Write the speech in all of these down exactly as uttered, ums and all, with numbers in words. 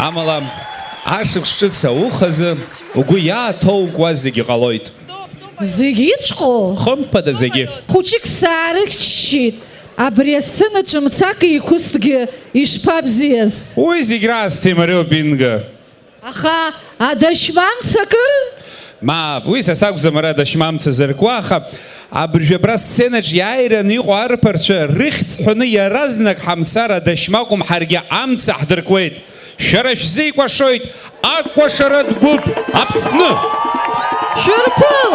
Амала, ашықәс ҿыц аухазы угәы иааҭоукуа зегьы ҟалоит. Зегьыҵәҟьоу? Хымԥада зегьы. Хәыҷык саарыхьчеит, абри асценаҿы мцак еиқәысҭгьы ишԥабзиаз! Уи зегь раасҭа имариоуп, Инга. Аха адашьма мцакыр? Мап, уи са сакәӡам ара адашьма амца зыркуа, аха абыржәы абра асценаҿ иааираны иҟоу арԥарцәа рыхьӡ ҳәаны иаразнак ҳамцар адашьма акәым, ҳаргьы амца ҳдыркуеит. Шәара шәзы икәашоит акәашаратә гәыԥ Аԥсны! Шәырԥыл!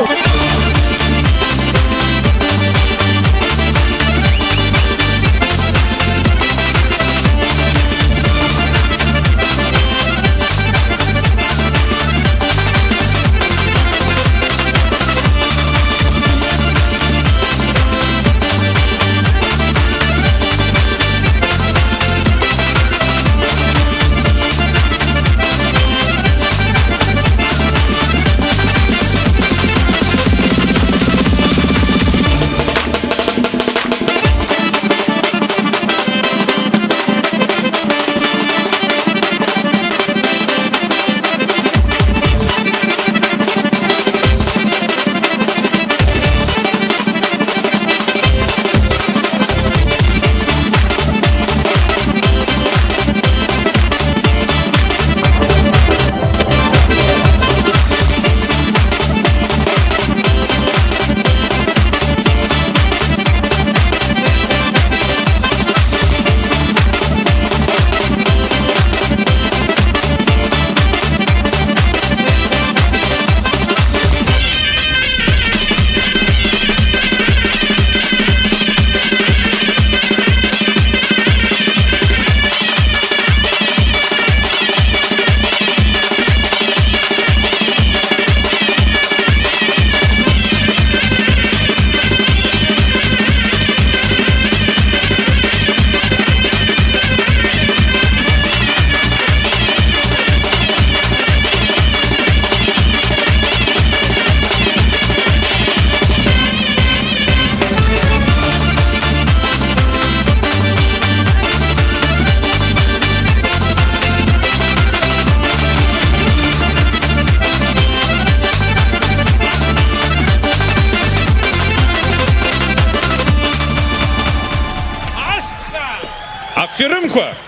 Аферымқәа!